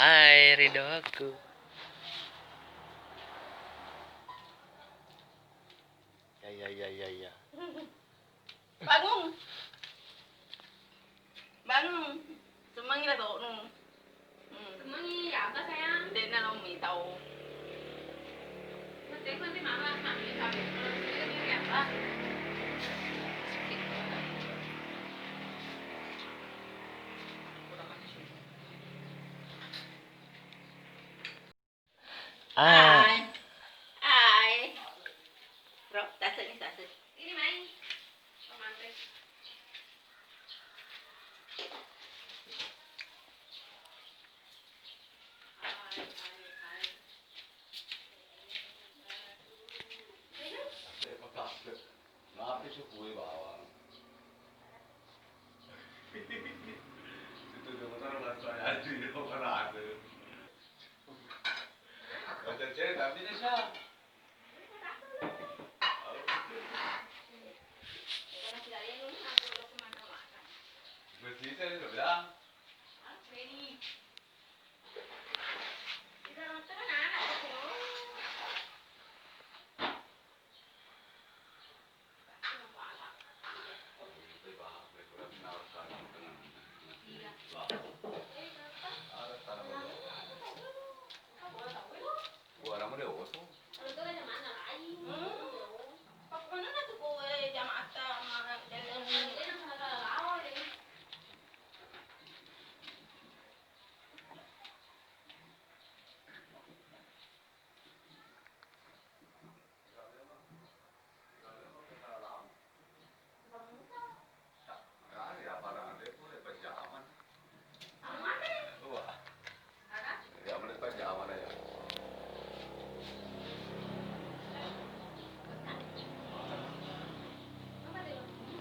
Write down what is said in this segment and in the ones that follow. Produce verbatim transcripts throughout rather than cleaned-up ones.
Hai, ridhoku. Ya, ya, ya, ya, ya. Bangun. Bangun. Semangi la tonu. Hmm. Semangi apa, sayang? De'na lo mitau. Nanti aku nanti marah, Mak. Minta apa? Kalau sendiri apa? Ah. Hai. Hai. Bro, tasuk ni, tasuk. Ini main. Romantis. Hai, hai, hai. Tapi su kue bawang. Itu dia motor bahasa ya, itu dia motor ada. Baca cewek, tapi dia siapa?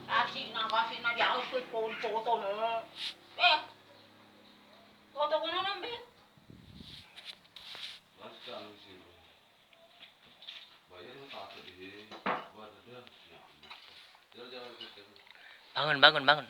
Kasih na, kasih na di aku foto no. Eh, foto kono nambe. Bangun, bangun, bangun.